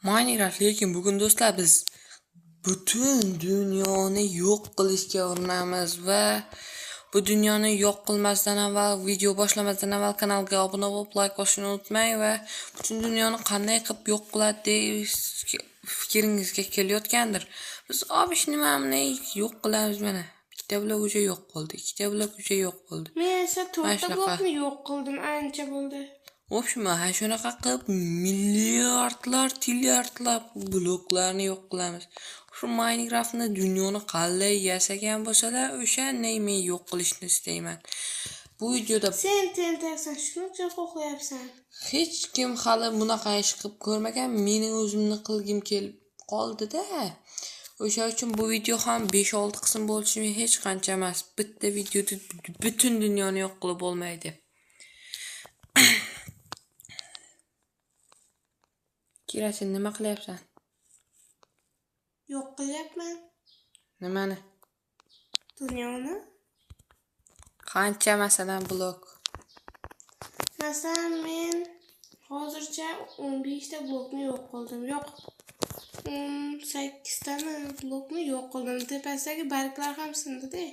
Minecraft, lekin bugun do'stlar biz butun dunyoni yo'q qilishga urinamiz va bu dunyoni yo'q qilmasdan avval, video boshlamasdan avval kanalga obuna bo'lib, like bosishni unutmang va butun dunyoni qanday qilib yo'q qiladi deb fikringizga kelayotgandir. Biz obish nimani yo'q qilamiz mana. Bitta blok уже yo'q bo'ldi, ikkita blok уже yo'q bo'ldi. Men esa 4ta blokni yo'q qildim, ancha bo'ldi. В общем, ha shunaqa qilib milliardlar, trilliardlab bloklarni yo'q qilamiz. Shu Minecraftni dunyoni qanday yasagan bo'lsalar, o'shanday men yo'q qilishni istayman. Bu videoda sen tentaksan, shuncha xohlayapsan. Hech kim hali bunaqa ish qilib ko'rmagan, meni o'zimni qilgim kelib qoldi-da. O'sha uchun bu video ham 5-6 qism bo'lishi hech qancha emas. Bitta videoda butun dunyoni yo'q qilib bo'lmaydi. Kira, sen nima qilyapsan? Yo'q qilyapman. Nimani? Dunyoni. Qancha masalan blok? Masalan, men hozircha 15 ta blokni yo'q qildim. Yo'q. 18 tani blokni yo'q qildim. Tepasidagi barglar ham sindi-da.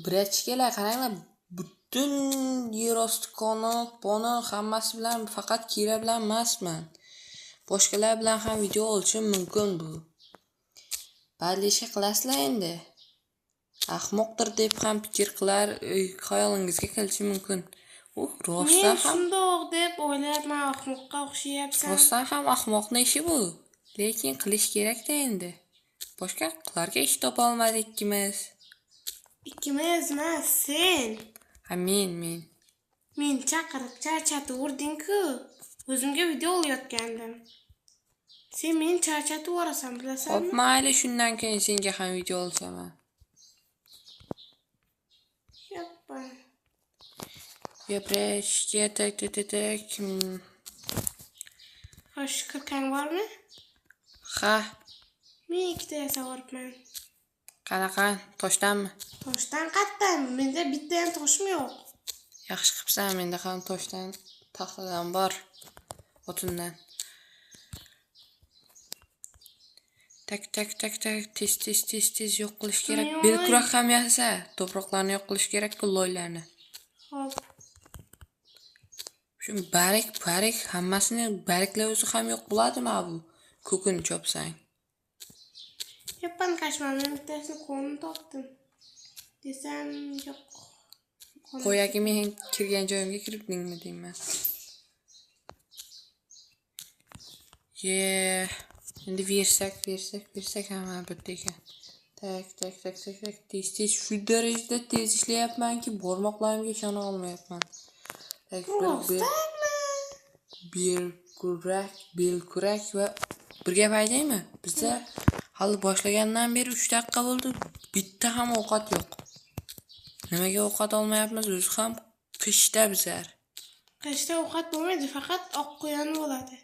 Brachkalar qaranglar, butun yer osti kanal, pona hammasi bilan faqat Kira bilan emasman. Boshqalar bilan ham video olishim mumkin bu. Badlishga qilasizlar endi. Ahmoqdir deb ham fikr qilar, xayolingizga kelishi mumkin. U rostdan ham shundoq deb o'ylayapman, ahmoqqa o'xshayapsan. Rostdan ham ahmoqning ishi bu. Lekin qilish kerak-da endi. Boshqa qilarga ish topa olmadik ikkimiz. Ikkimiz emas, sen. Ha, men. Men chaqirib charchatib urding-ku. O'zimga video olayotgandim. Sen meni charchatib yuborasan, bilasanmi? Xo'p, mayli, shundan keyin senga ham video olsaman. Yappa. Yaprashga tak tak tak tak. Xo'sh, kirkang bormi? Ha. Men ikkita yasab yuboribman. Qanaqa? Toshdanmi? Toshdan qatdan. Menda bitta ham toshim yo'q. Yaxshi qilibsan, menda ham toshdan, taxtadan bor. O'tindan. Tak tak tak tak, tez tez tez tez yo'q qilish kerak. Belkurak ham yasa, to'proqlarni yo'q qilish kerak-ku, loylarni. Xo'p. Shu barik, barik hammasini bariklar o'zi ham yo'q bo'ladimi bu? Ko'kini chopsang. Yapan kashman, men bittasini qo'lini topdim. Desam yo'q. Qo'yaki men kirgan joyimga kiribdingmi deyman. Ye, endi versak hamma bitta ekan. Tak tak tak tak tak, tez tez shu darajada tez ishlayapmanki, barmoqlarimga ishona olmayapman. Tak, belkurak va bir gap aytaymi? Bizda hali boshlagandan beri 3 daqiqa bo'ldi, bitta ham ovqat yo'q. Nimaga ovqat olmayapmiz? O'zi ham qishda bizlar. Qishda ovqat bo'lmaydi, faqat oq qo'yan bo'ladi.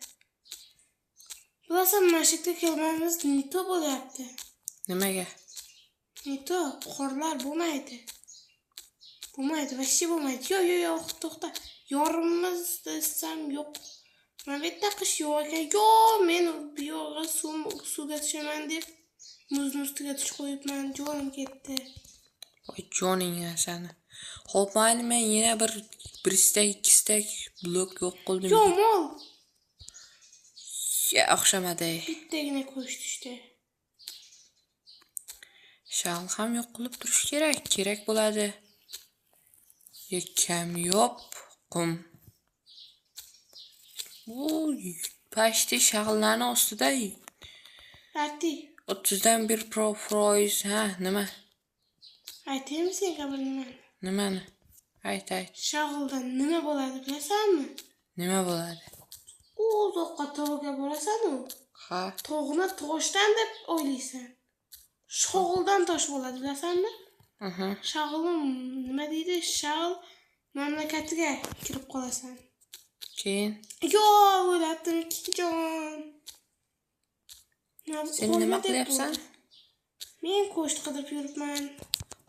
Bilasan, mana shu yerga kelmamiz nito bo'lyapti. Nimaga? Nito, qorlar bo'lmaydi. Bo'lmaydi, vashshi bo'lmaydi. Yo'q, yo'q, yo'q, to'xta. Yorimiz desam yo'q. Mana bu yerda qish yo'q ekan. Yo'q, men bu yo'g'a suvga tushaman deb muzni ustiga tushib qo'yibman. Jonim ketdi. Voy joning sani. Xo'p, mayli, men yana bir stak, ikki stak blok yo'q qildim. Yo'q, mol. Ya, o'xshamadi. Bittagina qo'sh tushdi. Shag'al ham yo'q qilib turish kerak, kerak bo'ladi. Ya kamyob qum. Bu pashti shag'allarning ostida Arti 30dan 1% ha, nima? Aytaymi senga bir nimani? Nimani? Ayt, ayt. Shag'aldan nima bo'ladi bilasanmi? Nima bo'ladi? Uzoqqa tog'ga borasan-u. Ha. Tog'ni toshdan deb o'ylaysan. Shag'aldan tosh bo'ladi, bilasanmi? Shag'alni nima deydi? Shag'al mamlakatiga kirib qolasan. Keyin? Yo'q, o'yladim, jon. Sen nima qilyapsan? Men go'sht qidirib yuribman.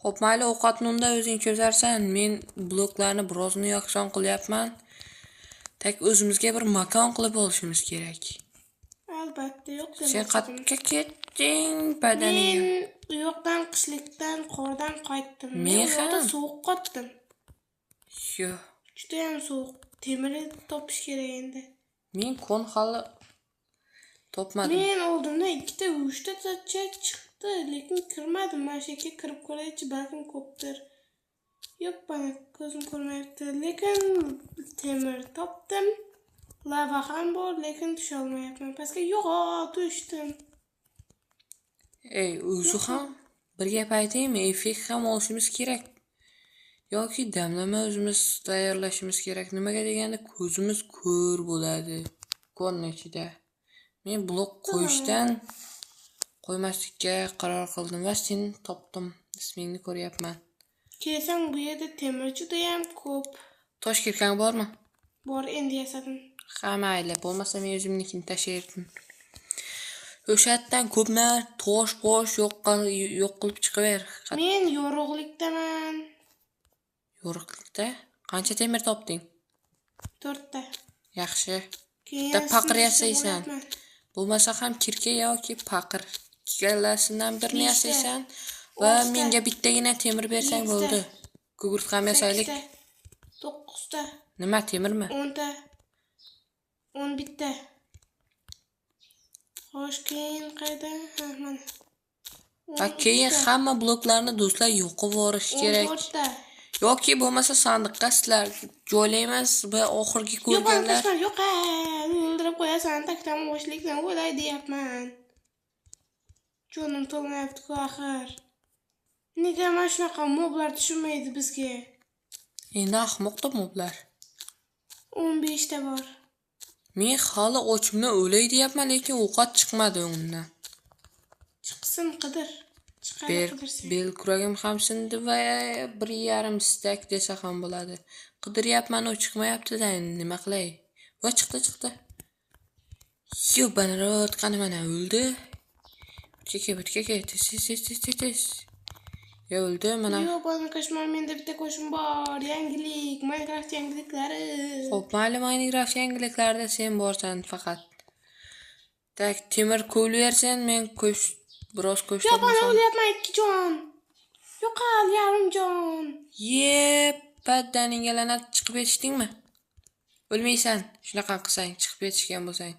Xo'p, mayli, ovqatni unda o'zing cho'zarsan. Men bloklarni birozini yakson qilyapman. Tak o'zimizga bir makon qilib olishimiz kerak. Albatta yo'q Sen demoqchi edim. qayerga ketding badaning? Men u yoqdan qishlikdan qordan qaytdim. Men Men u yoqda ham. sovuq qotdim. Yo'q. Judayam sovuq. Temir topish kerak endi. Men kon hali topmadim. Men oldimdan ikkita, uchtacha chiqdi, lekin kirmadim. Mana shu yerga kirib ko'raychi, balkim ko'pdir. Yo'q, mana ko'zim ko'rmayapti. Lekin temir topdim. Lava ham bor, lekin tusha olmayapman. Pastga yo'q, tushdim. Ey, o'zi ham bir gap aytaymi, effekt ham olishimiz kerak. Yoki damlama o'zimiz tayyorlashimiz kerak. Nimaga deganda ko'zimiz ko'r bo'ladi konni ichida. Men blok qo'yishdan qo'ymaslikka qaror qildim va seni topdim. Ismingni ko'ryapman. Kelsam bu yerda temir judayam ko'p. Tosh kirkang bormi? Bor, endi yasadim. Ha, mayli, bo'lmasa men o'zimnikini tashlardim. O'sha yerdan ko'plar tosh posh yo'q qilib chiqaver. Men yorug'likdaman. Yorug'likda qancha temir topding? 4 ta. Yaxshi. Keyin Bitta paqir sindirishga yasaysan. bo'lyapman. Bo'lmasa ham kirka yoki paqir. Ikkalasidan birini Beshta. yasaysan va Oltita. menga bittagina temir bersang Yettita. bo'ldi. Gugurt ham yasaylik. 8ta. 9ta. Nima temirmi? 10ta. 11ta. Xo'sh, keyin qayda? Ha, mana. Va keyin hamma bloklarni do'stlar yoqib yuborish kerak. 14ta. Yoki bo'lmasa sandiqqa sizlar joylaymiz va oxirgi Yo'q, ko'rganlar ko'rganlar. Yo'q, o'ldirib qo'yasan, taktam boshlikdan o'lay deyapman. Jonim to'lmayapti-ku axir. Nega mana shunaqa moblar tushmaydi bizga? Endi ahmoqda moblar. 15 ta bor. Men hali ochimdan o'lay deyapman, lekin ovqat chiqmadi undan. Chiqsin, qidir. Chiqadi, qidirsin. Bel kuragim ham sindi va 1,5 stak desa ham bo'ladi. Qidiryapman, u chiqmayapti-da, endi nima qilay? Va chiqdi. Yo, banarot, qani mana o'ldi. Butga ke, tez tez. Yo, o'ldi mana. Yo'q, bozor koshmar, menda bitta ko'shim bor. Yangilik, Minecraft yangiliklari. Xo'p, mayli, Minecraft yangiliklarida sen borsan faqat. Tak, temir ko'ylaversan, men ko'sh biroz ko'sh Yo'q, mana topmasam. o'lyapman 2 jon. Yo'qol, yarim jon. Yep, baddaningga la'nat, chiqib yetishdingmi? O'lmaysan, shunaqa qilsang, chiqib yetishgan bo'lsang.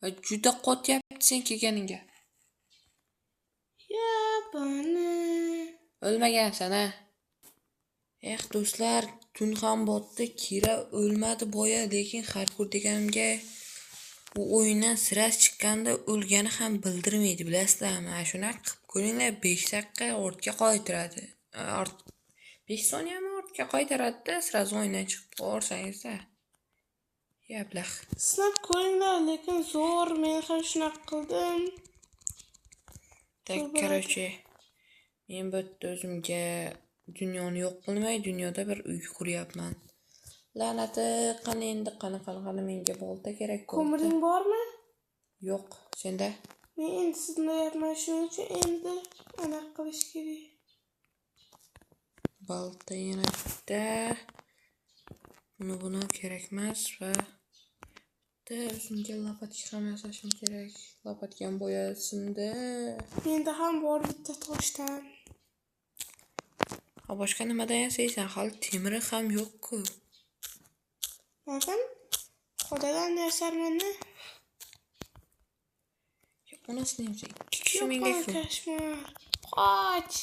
Va juda qotyapti sen kelganingga. Yabani. O'lmagansan, ha? Eh, do'stlar, tun ham botdi, Kira o'lmadi boya, lekin parkour deganimga u o'yindan sira chiqqanda o'lgani ham bildirmaydi, bilasizlarmi? Mana shunaqa qilib ko'ringlar, 5 daqiqa ortga qaytaradi. 5 soniyami ortga qaytaradi-da, sразу o'yindan chiqib qo'yarsangizda. Yablah. Sinab ko'ringlar, lekin zo'r, men ham shunaqa qildim. Tak, Zo'r bo'ladi. короче, men bu yerda o'zimga dunyoni yo'q qilmay, dunyoda bir uy quryapman. La'nati, qani endi, qani menga bolta kerak bo'ldi. Ko'miring bormi? Yo'q, senda? Men endi sinayapman, shuning uchun endi anaqa qilish kerak. Bolta yana bitta. Buni kerak emas va bitta o'zimga lopatka ham yasashim kerak. Lopatkam boya sindi. Menda ham bor bitta toshdan. Ha, boshqa nimadan yasaysan? Hali temiri ham yo'q-ku. Bakın, Xudodan yasarman-da. Onasini ham 2 kishi Yo'q, menga bana ku. koshmar. Qoch.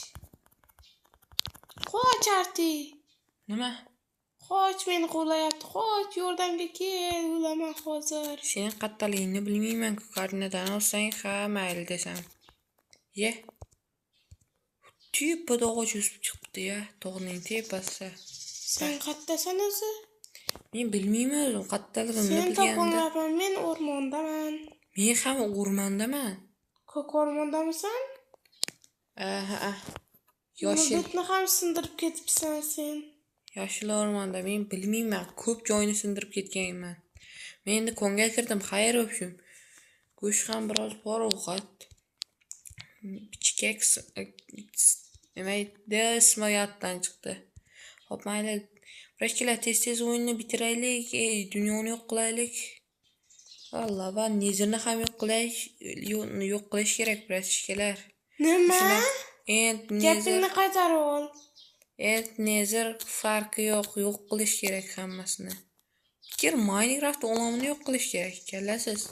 Qoch, Arti. Nima? Qoch, meni quvlayapti. Qoch, yordamga kel, o'laman hozir. Sen qattaligingni bilmayman-ku, koordinatani olsang, ha, mayli desam. Ye. Tepada og'och o'sib chiqibdi-ya, tog'ning tepasida. Sen qattasan o'zi? Men bilmayman o'zim qattaligimni Sen bilganda. topolmayapman, men o'rmondaman. Men ham o'rmondaman. Ko'k o'rmondamisan? Aha. Yoshil. Bitni ham sindirib ketibsan sen. Yoshil o'rmonda men bilmayman, ko'p joyini sindirib ketganman. Men endi konga kirdim, xayr o'pshim. Go'sht ham biroz bor, ovqat. Pichkak nima edi, ismi yoddan chiqdi. Xo'p, mayli. Vrachlar, tez-tez o'yinni bitiraylik, dunyoni yo'q qilaylik. Va lava Netherni ham yo'q qilish kerak, bratishkalar. Nima? End Nether. Gapingni qaytarib ol. End Nether farqi yo'q, yo'q qilish kerak hammasini. Fikr Minecraft olamini yo'q qilish kerak, kallasiz.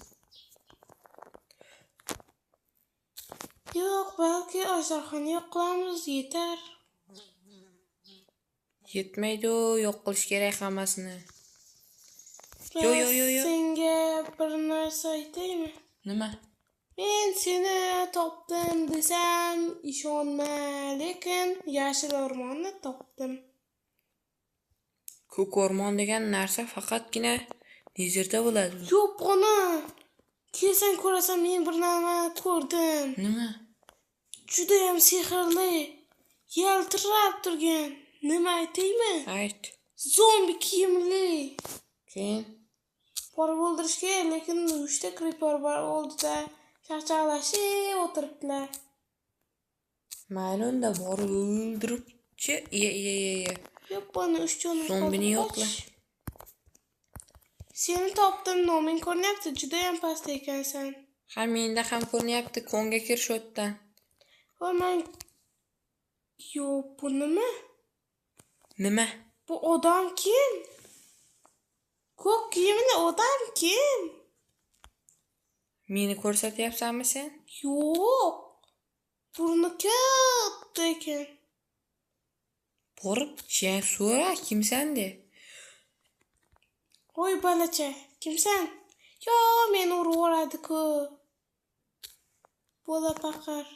Yo'q, balki ajdarhoni yo'q qilamiz, yetar. Yetmaydi, yo'q qilish kerak hammasini. Yo. Senga bir narsa aytaymi? Nima? Men seni topdim desam ishonma, lekin yashil o'rmonni topdim. Ko'k o'rmon degan narsa faqatgina Netherda bo'ladi. Yo'q, ona. Kelsang ko'rasan, men bir nima ko'rdim. Nima? Juda ham sehrli, yaltirab turgan. Nima aytaymi? Ayt. Zombi kiyimli. Keyin borib o'ldirishga, lekin 3 ta creeper bor oldida chaqchaqlashib o'tiribdilar. Mayli, unda borib o'ldiribchi. Ye. Yo'q, buni 3 jonim qoldi. Zombini yo'qla. Seni topdim, noming ko'rinyapti, juda ham past ekansan. Ha, menda ham ko'rinyapti, konga kir shu yerdan. Va men yo'q, bu nima? Nima? Bu odam kim? Ko'k kiyimli odam kim? Meni ko'rsatyapsanmi sen? Yo'q. Burni katta ekan. Borib so'ra, kimsan de. Voy balacha, kimsan? Yo, meni urib yuboradi-ku. Bola paqir.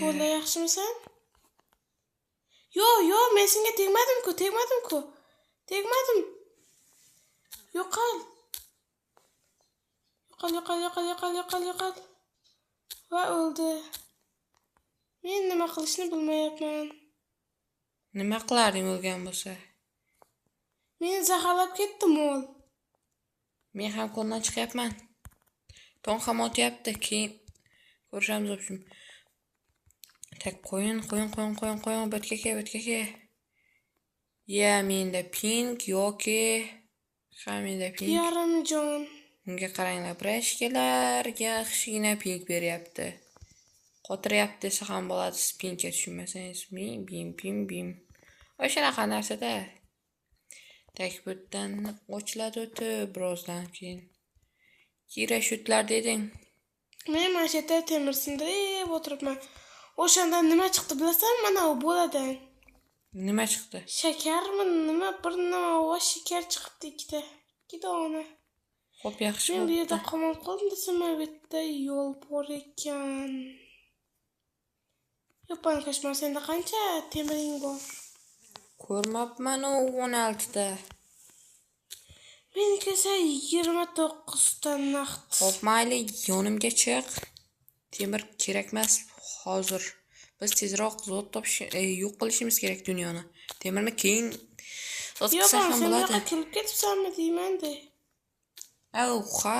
Bola yaxshimisan? Yo'q, men senga tegmadim-ku, tegmadim. Yo'qol. Yo'qol. Va o'ldi. Men nima qilishni bilmayapman. Nima qilarding o'lgan bo'lsa? Meni zaharlab ketdi mol. Men ham kondan chiqyapman. Tong ham otyapti, keyin ko'rishamiz o'pshim. Tak qo'yin, bo'tga. Ya menda pink yoki ha menda pink. Yarim jon. Unga qaranglar, brashkalar yaxshigina pink beryapti. Qotiryapti desa ham bo'ladi, siz pinkka tushunmasangiz. Bim bim bim bim. O'shanaqa narsada. Tak bu yerdan ochiladi o'tib birozdan keyin. Kira shutlar deding. Men mana shu yerda temir sindirib o'tiribman. O'shanda nima chiqdi bilasanmi? Mana u boladan. Nima chiqdi? Shakarmi nima bir nima va shakar chiqibdi ikkita. Ikki dona. Xo'p, yaxshi. Men bu yerda qamalib qoldim desam, mana bu yerda yo'l bor ekan. Yo'q, kashmar, senda qancha temiring bor? Ko'rmabman u 16 ta. Meniki esa 29 ta naqd. Xo'p, mayli, yonimga chiq. Temir kerakmas hozir. Biz tezroq zot topish, yo'q qilishimiz kerak dunyoni. Temirni keyin sotsa ham bo'ladi. Yo'q, sen kelib ketibsanmi deyman-da. Au, ha,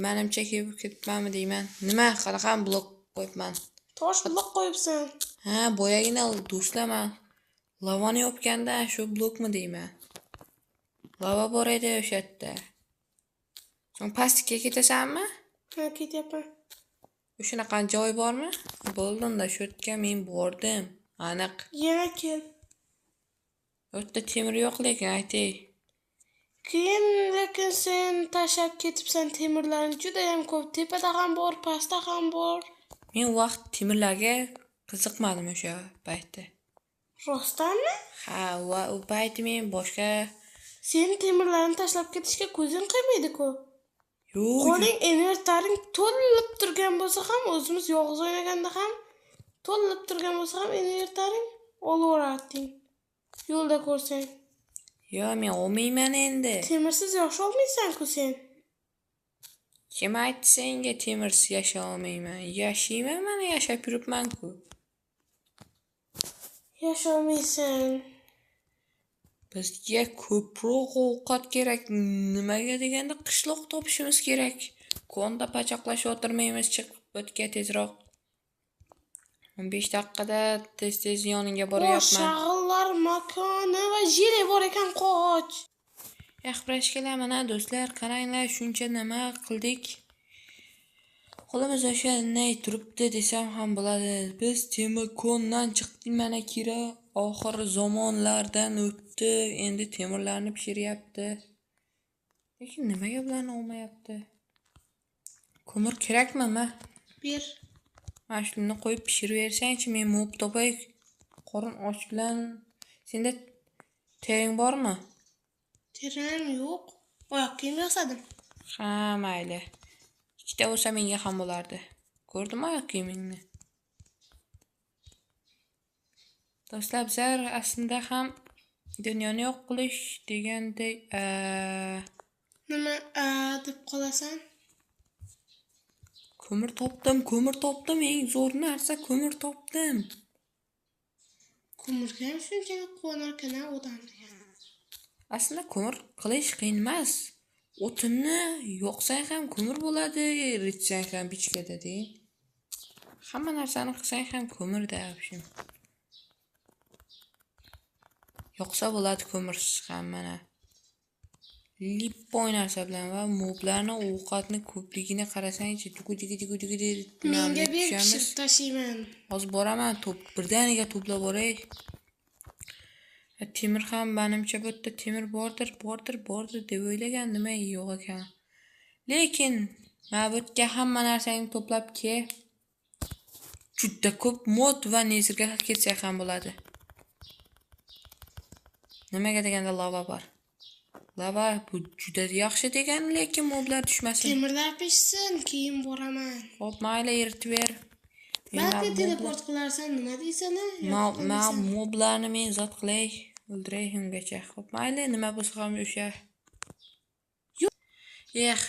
menimcha kelib ketibmanmi deyman. Nima, qanaqa blok qo'yibman? Tosh blok qo'yibsan. Ha, boyagina do'stlar, lavani yopganda shu blokmi deyman. Lava bor edi o'sha yerda. So'ng pastga ketasanmi? Ha, ketyapman. O'shanaqa joy bormi? Bo'ldi unda, shu yerga men bordim. Aniq. Yana kel. U yerda temir yo'q lekin aytay. Keyin lekin sen tashlab ketibsan temirlarni juda ham ko'p. Tepada ham bor, pastda ham bor. Men vaqt temirlarga qiziqmadim o'sha paytda. Rostdanmi? Ha, va u payt men boshqa Sen temirlarni tashlab ketishga ko'zing qiymaydi-ku. Yo'q. Qo'ling inventaring to'lib turgan bo'lsa ham, o'zimiz yolg'iz o'ynaganda ham to'lib turgan bo'lsa ham inventaring olaverading. Yo'lda ko'rsang. Yo, men olmayman endi. Temirsiz yasha olmaysan-ku sen. Kim aytdi senga temirsiz yasha olmayman? Yashayman, mana yashab yuribman-ku. Yasha olmaysan. Bizga ko'proq ovqat kerak. Nimaga deganda qishloq topishimiz kerak. Konda pachoqlashib o'tirmaymiz, chiqib o'tga tezroq. 15 daqiqada tez-tez yoningga boryapman. Shag'illar makoni va jile bor ekan, qoch. Yaxshirashkalar, mana do'stlar, qaranglar, shuncha nima qildik. Qo'limiz o'sha nay turibdi desam ham bo'ladi. Biz temir kondan chiqdik, mana Kira oxir zamonlardan o'tdi. Endi temirlarni pishiryapti. Lekin nimaga bularni olmayapti? Ko'mir kerakmi, ma? Ber. Mana shuni qo'yib pishirib bersangchi, men mob topay. Qorin och bilan. Senda tering bormi? Terim yo'q. Oyoq kiyim yasadim. Ha, mayli. Ikkita bo'lsa menga ham bo'lardi. Ko'rdimmi oyoq kiyimingni? Do'stlar, bizlar aslida ham dunyoni yo'q qilish deganday, nima deb qolasan? Ko'mir topdim, ko'mir topdim, eng zo'r narsa ko'mir topdim. Ko'mirga ham shunchalik quvonarkan odam degan. Aslida ko'mir qilish qiyin emas. O'tinni yoqsang ham ko'mir bo'ladi, eritsang ham pechkada deng. Hamma narsani qilsang ham ko'mirda, obshim. Yoqsa bo'ladi ko'mirsiz ham mana. Lippoy narsa bilan va moblarni ovqatni ko'pligini qarasangchi, tugu tugu tugu tugu deb Menga ber, pishirib tashiyman. Hozir boraman, to'p birdaniga to'plab boray. Temir ham menimcha bu yerda temir bordir, bordir, bordir deb o'ylagandim, yo'q ekan. Lekin mana bu yerga hamma narsangni to'plab kel. Juda ko'p mod va nezirga ketsak ham bo'ladi. Nimaga deganda lava bor. Lava bu juda yaxshi degan, lekin moblar tushmasin. Temirlar pishsin, keyin boraman. Xo'p, mayli, eritib ber. Balki teleport qilarsan, nima deysan-a? Ma moblarni men zot qilay, o'ldiray ungacha. Xo'p, mayli, nima bo'lsa ham o'sha. Eh,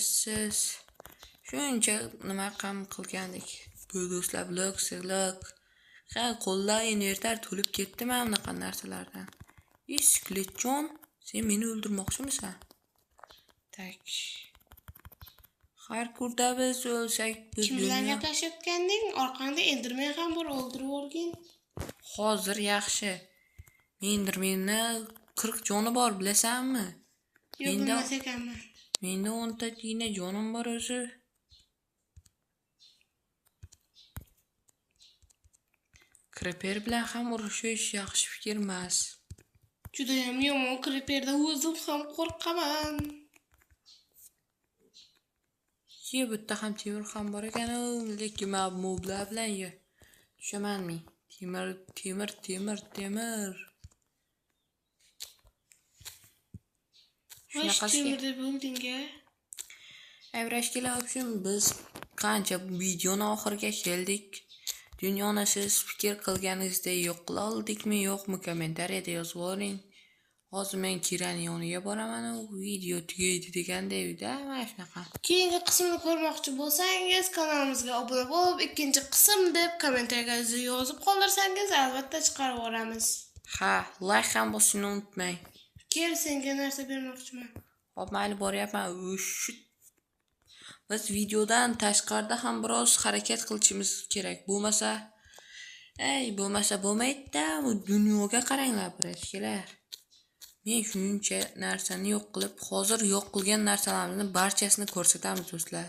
siz shuncha nima ham qilgandik. Bu do'stlar, blok, sig'liq. Ha, qo'llar invertar to'lib ketdi mana bunaqa narsalardan. Skeletjon, sen meni o'ldirmoqchimisan? Tak. Har kurda biz o'lsak, biz kim bilan gaplashayotganding? Orqangda Enderman ham bor, o'ldirib yuborgin. Hozir yaxshi. Endermanni 40 joni bor, bilasanmi? Yo'q, bilmas ekanman. Menda 10 tagina jonim bor o'zi. Creeper bilan ham urushish yaxshi fikr emas. Judayam yomon Creeperda o'zim ham qo'rqaman. Ye, bu yerda ham temir ham bor ekan, lekin men moblar bilan ye tushaman men. Temir, temir, temir, temir. Shunaqasi temir deb bo'lding-a. Avrashkalar, obshim, biz qancha videoni oxiriga keldik. Dunyoni siz fikr qilganingizdek yo'q qila oldikmi, yo'qmi, kommentariyada yozib yuboring. Hozir men Kirani yoniga boraman, u video tugaydi deganday-da, mana shunaqa. Keyingi qismini ko'rmoqchi bo'lsangiz, kanalimizga obuna bo'lib, ikkinchi qism deb kommentariyaga yozib qoldirsangiz, albatta chiqarib yuboramiz. Ha, like ham bosishni unutmang. Kel, senga narsa bermoqchiman. Xo'p, mayli, boryapman. Shu biz videodan tashqarida ham biroz harakat qilishimiz kerak. Bo'lmasa, bo'lmasa bo'lmaydi-da. Bu dunyoga qaranglar, birodarlar. Men shuncha narsani yo'q qilib, hozir yo'q qilgan narsalarimizni barchasini ko'rsatamiz do'stlar.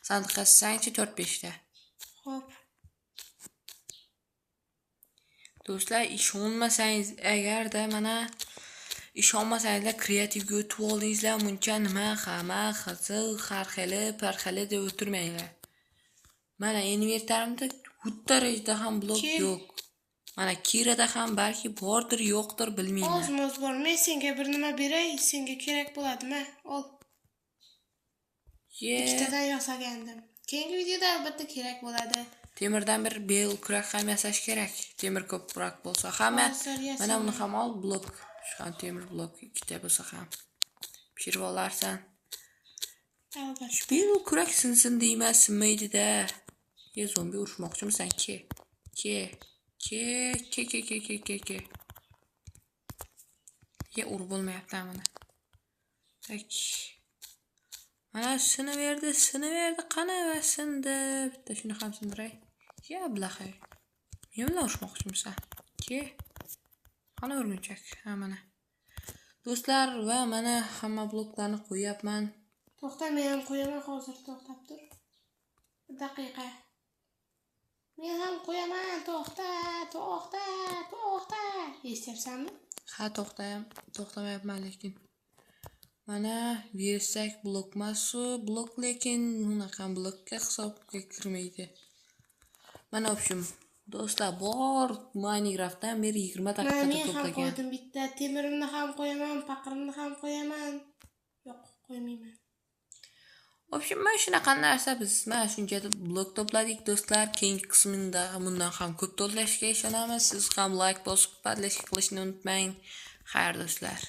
Sandiqqa sangchi 4-5 ta. Xo'p. Do'stlar, ishonmasangiz agarda mana ishonmasangizlar kreativga o'tib oldingizlar, buncha nima, hamma, qiziq, har xili, parxili deb o'tirmanglar. Mana invertarimda xuddi darajada ham blok yo'q. Mana Kirada ham balki bordir, yo'qdir, bilmayman. Oz-moz bor. Men senga bir nima beray, senga kerak bo'ladimi? Ol. Ikkitadan yasagandim. Keyingi videoda albatta kerak bo'ladi. Temirdan bir bel kurak ham yasash kerak. Temir ko'proq bo'lsa hamma. Mana buni ham ol, blok. Shu ham temir blok ikkita bo'lsa ham pishirib olarsan. Albatta. Shu bel kurak sinsin deyman, sinmaydi-da. Ye, zombi urushmoqchimisan? Ke. Ke. Ke, ke, ke, ke, ke, ke, ke. Ye, urib bo'lmayapti mana. Tak. Mana sinaverdi, sinaverdi, qani va sindi. Bitta shuni ham sindiray. Ya, bilahay. Men bilan urushmoqchimisan? Ke. Qani o'rgimchak? Ha, mana. Do'stlar, va mana hamma bloklarni qo'yapman. To'xta, men ham qo'yaman hozir, to'xtab tur. Bir daqiqa. Men ham qo'yaman, to'xta, to'xta, to'xta. Eshityapsanmi? Ha, to'xtamayapman lekin. Mana versak blok emas u, blok lekin unaqa blokka hisobga kirmaydi. Mana, в общем, do'stlar, bor Minecraftdan beri 20 Mana daqiqada men ham to'plagan. Qo'ydim bitta. Temirimni ham qo'yaman, paqirimni ham qo'yaman. Yo'q, qo'ymayman. В общем, mana shunaqa narsa, biz mana shuncha blok to'pladik, do'stlar. Keyingi qismida bundan ham ko'p to'plashga ishonamiz. Siz ham like bosib, подписка qilishni unutmang. Xayr, do'stlar.